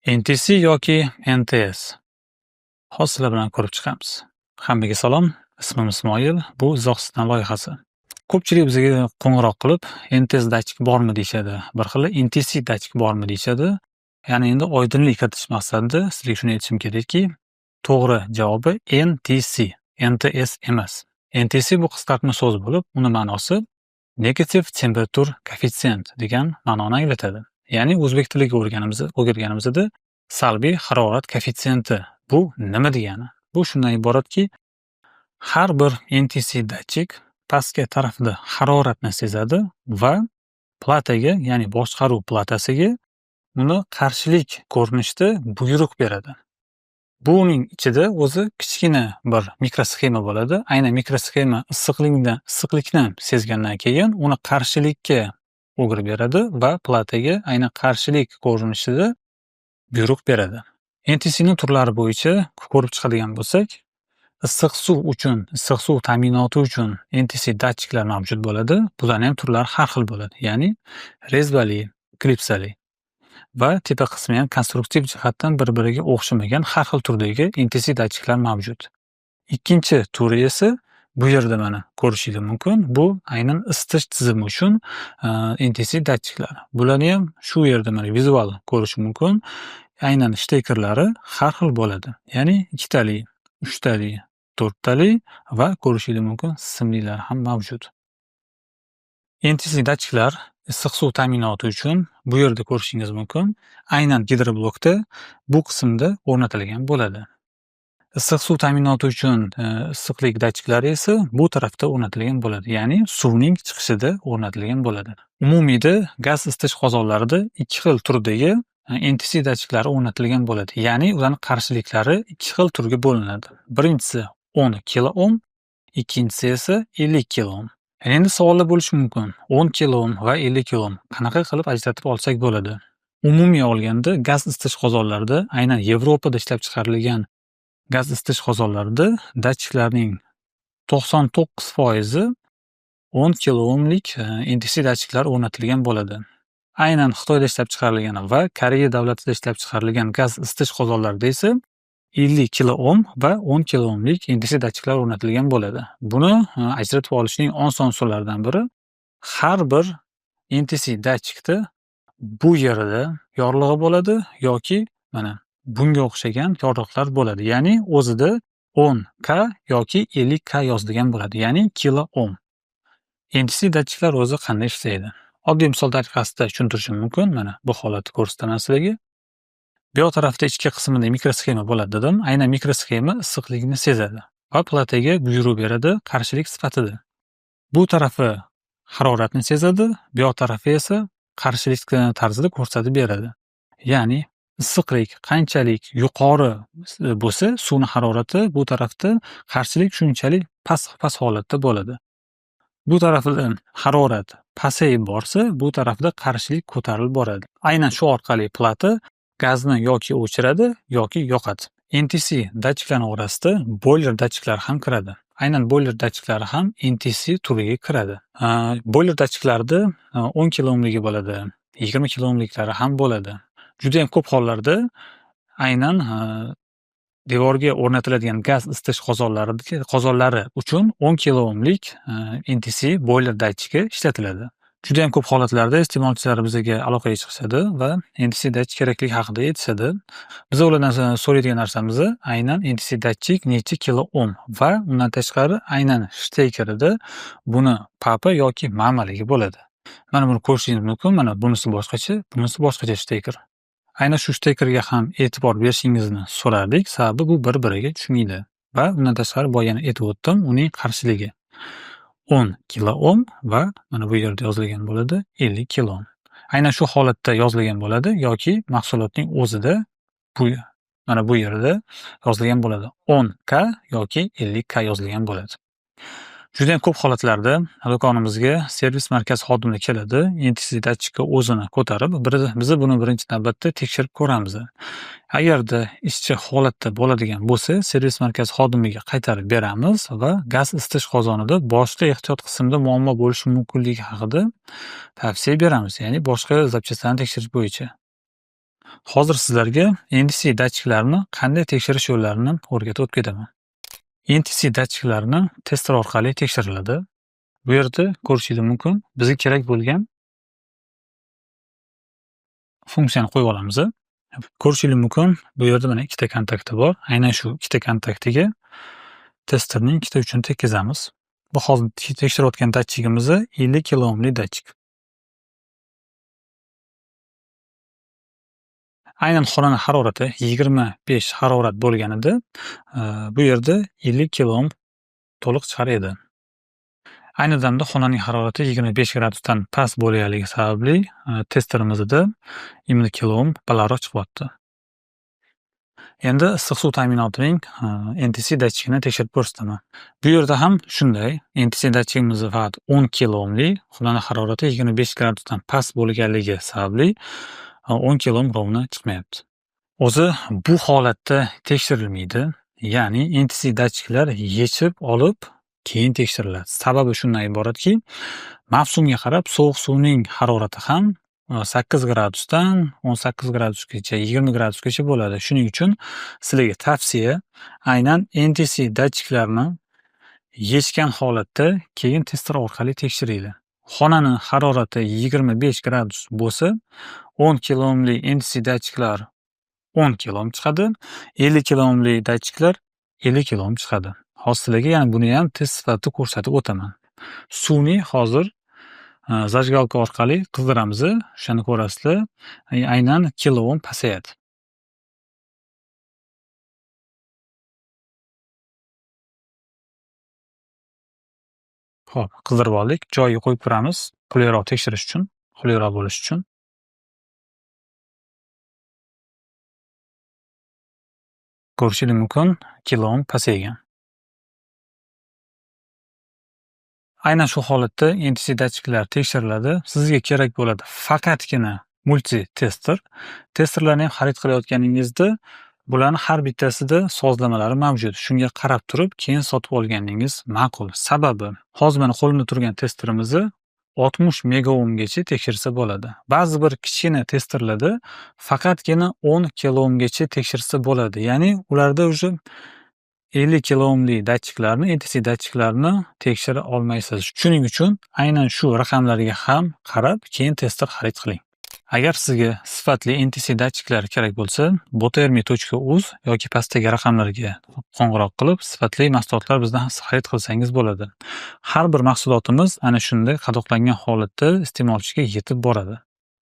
NTC yoki NTS. Hozir sizlar bilan ko'rib chiqamiz. Hammaga salom, ismim Ismoil, bu Izohsizdan loyihasi. Ko'pchilik bizga qo'ng'iroq qilib, NTS datchik bormi deyishadi. Bir xili NTC datchik bormi deyishadi. Ya'ni endi oydinlik kiritish maqsadida sizlarga shuni aytishim kerakki, to'g'ri javobi NTC, NTS emas. NTC bu qisqartma so'z bo'lib, uni ma'nosi Negative Temperature Coefficient degan ma'noni anglatadi. Ya'ni o'zbek tiliga o'girganimizda salbiy harorat koeffitsiyenti. Bu nima degani? Bu shundan iboratki, har bir NTC datchik pastki tarafida haroratni sezadi va plataga, ya'ni boshqaruv platasiga uni qarshilik ko'rinishida buyruq beradi. Buning ichida o'zi kichkina bir mikrosxema bo'ladi. Aynan mikrosxema issiqlikni sezgandan keyin uni qarshilikka o'girib beradi va plataga aynan qarshilik ko'rinishida buyruq beradi. NTCning turlari bo'yicha ko'rib chiqadigan bo'lsak, issiq suv uchun, issiq suv ta'minoti uchun NTC datchiklar mavjud bo'ladi. Bularning ham turlari har xil bo'ladi. Ya'ni rezbali, klipsali va tepa qismi ham konstruktiv jihatdan bir-biriga o'xshamagan har xil turdagi NTC datchiklar mavjud. Ikkinchi turi esa bu yerda mana ko'rishingiz mumkin. Bu aynan isitish tizimi uchun NTC datchiklar. Bularni ham shu yerda mana vizual ko'rish mumkin. Aynan shtekerlari har xil bo'ladi. Ya'ni ikkitali, uchtali, to'rttali va ko'rishingiz mumkin, simlilar ham mavjud. NTC datchiklar issiq suv ta'minoti uchun bu yerda ko'rishingiz mumkin. Aynan gidroblokda bu qismda o'rnatilgan bo'ladi. Issiq suv ta'minoti uchun issiqlik datchiklari esa bu tarafda o'rnatilgan bo'ladi. Ya'ni suvning chiqishida o'rnatilgan bo'ladi. Umumiyda gaz isitish qozonlarida ikki xil turdagi NTC datchiklari o'rnatilgan bo'ladi. Ya'ni ularning qarshiliklari ikki xil turga bo'linadi. Birinchisi 10 kiloohm, ikkinchisi esa 50 kiloohm. Endi savollar bo'lishi mumkin. 10 kiloohm va 50 kiloohm qanaqa qilib ajratib olsak bo'ladi? Umumiy olganda gaz isitish qozonlarida, aynan Yevropada ishlab chiqarilgan gaz isitish qozonlarida datchiklarning 99% 10 kiloohmlik NTC datchiklar o'rnatilgan bo'ladi. Aynan Xitoyda ishlab chiqarilgan va Koreya davlatida ishlab chiqarilgan gaz isitish qozonlarida esa 50 kiloohm va 10 kiloohmlik NTC datchiklar o'rnatilgan bo'ladi. Buni ajratib olishning oson usullaridan biri har bir NTC datchikda bu yerida yorlig'i bo'ladi yoki mana bunga o'xshagan yorliqlar bo'ladi. Ya'ni o'zida 10 K yoki 50 K yozilgan bo'ladi, ya'ni kiloohm. NTC datchiklar o'zi qanday ishlaydi? Oddiy misol tariqasida tushuntirishim mumkin. Mana bu holatni ko'rsataman sizlarga. Bu yoq tarafda ichki qismida mikrosxema bo'ladi dedim. Aynan mikrosxema issiqlikni sezadi va plataga buyruq beradi qarshilik sifatida. Bu tarafi haroratni sezadi, bu yoq tarafi esa qarshilik tarzida ko'rsatib beradi. Ya'ni issiqlik qanchalik yuqori bo'lsa, suvni harorati, bu tarafda qarshilik shunchalik past holatda bo'ladi. Bu tarafida harorat pasayib borsa, bu tarafda qarshilik ko'tarilib boradi. Aynan shu orqali plata gazni yoki o'chiradi, yoki yoqadi. NTC datchiklarning orasida boyler datchiklari ham kiradi. Aynan boyler datchiklari ham NTC turiga kiradi. Boyler datchiklarida 10 kiloohmligi bo'ladi, 20 kiloohmliklari ham bo'ladi. Juda ham ko'p hollarda aynan devorga o'rnatiladigan gaz isitish qozonlari uchun 10 kiloohmlik NTC boyler datchiki ishlatiladi. Juda ham ko'p holatlarda iste'molchilar bizga aloqaga chiqishadi va NTC datchik kerakligi haqida aytishadi. Biz ulardan so'raydigan narsamiz aynan NTC datchik necha kiloohm va undan tashqari aynan shtekerida buni папа yoki мама ligi bo'ladi. Mana buni ko'rishingiz mumkin. Mana bunisi boshqacha, bunisi boshqacha shteker. Aynan shu shtekerga ham e'tibor berishingizni so'rardik, sababi bu bir-biriga tushmaydi va undan tashqari boya yana aytib o'tdim, uning qarshiligi 10 kiloohm va mana bu yerda yozilgan bo'ladi 50 kiloohm. Aynan shu holatda yozilgan bo'ladi yoki mahsulotning o'zida mana bu yerda yozilgan bo'ladi. 10 K yoki 50 K yozilgan bo'ladi. Juda ham ko'p holatlarda do'konimizga servis markazi xodimlari keladi, NTC datchikni o'zini ko'tarib, biz buni birinchi navbatda tekshirib ko'ramiz. Agarda ishchi holatda bo'ladigan bo'lsa, servis markazi xodimiga qaytarib beramiz va gaz isitish qozonida boshqa ehtiyot qismida muammo bo'lishi mumkinligi haqida tavsiya beramiz, ya'ni boshqa запчасть larni tekshirish bo'yicha. Hozir sizlarga NTC datchiklarni qanday tekshirish yo'llarini o'rgatib o'tib ketaman. NTC datchiklarni tester orqali tekshiriladi. Bu yerda ko'rishingiz mumkin, bizga kerak bo'lgan funksiyani qo'yib olamiz. Ko'rishingiz mumkin, bu yerda mana ikkita kontakti bor. Aynan shu ikkita kontaktiga testerning ikkita uchini tekkizamiz. Bu hozir tekshirayotgan datchigimiz 50 kilo ohmli datchik. Aynan xonani harorati 25 harorat bo'lganida, bu yerda 50 kilo ohm to'liq chiqar edi. Ayni damda xonaning harorati 25 gradusdan past bo'lganligi sababli testerimizda именно kiloohm balandroq chiqyapti. Endi issiq suv ta'minotining NTC datchigini tekshirib ko'rsataman. Bu yerda ham shunday, NTC datchigimiz faqat 10 kiloohmli, xonani harorati 25 gradusdan past bo'lganligi sababli 10 kiloohm ровно chiqmayapti. O'zi bu holatda tekshirilmaydi. Ya'ni NTC datchiklar yechib olib keyin tekshiriladi. Sababi shundan iboratki, mavsumga qarab sovuq suvning harorati ham 8 gradusdan 18 gradusgacha, 20 gradusgacha bo'ladi. Shuning uchun sizlarga tavsiya, aynan NTC datchiklarni yechgan holatda keyin tester orqali tekshiringlar. Xonani harorati 25 gradus bo'lsa, 10 kiloohmli NTC datchiklar 10 kiloohm chiqadi, 50 kiloohmli datchiklar 50 kiloohm chiqadi. Hozir sizlarga yana buni ham test sifatida ko'rsatib o'taman. Suvni hozir зажигалка orqali qizdiramiz, o'shani ko'rasizlar, aynan kiloohm pasayadi. Xo'p, qizdirib oldik. Joyiga qo'yib turamiz, qulayroq tekshirish uchun, qulayroq bo'lishi uchun. Ko'rishingiz mumkin, kiloohm pasaygan. Aynan shu holatda NTC datchiklar tekshiriladi. Sizga kerak bo'ladi faqatgina multi tester. Testerlarni ham xarid qilayotganingizda bularni har bittasida sozlamalari mavjud. Shunga qarab turib keyin sotib olganingiz ma'qul. Sababi, hozir mana qo'limda turgan testerimizni 60 megaohmgacha tekshirsa bo'ladi. Ba'zi bir kichkina testerlarda faqatgina 10 kiloohmgacha tekshirsa bo'ladi. Ya'ni ularda уже 50 kiloohmli datchiklarni, NTC datchiklarni tekshira olmaysiz. Shuning uchun aynan shu raqamlarga ham qarab keyin tester xarid qiling. Agar sizga sifatli NTC datchiklar kerak bo'lsa, botermi.uz yoki pastdagi raqamlarga qo'ng'iroq qilib, sifatli mahsulotlar bizdan xarid qilsangiz bo'ladi. Har bir mahsulotimiz ana shunday qadoqlangan holatda iste'molchiga yetib boradi.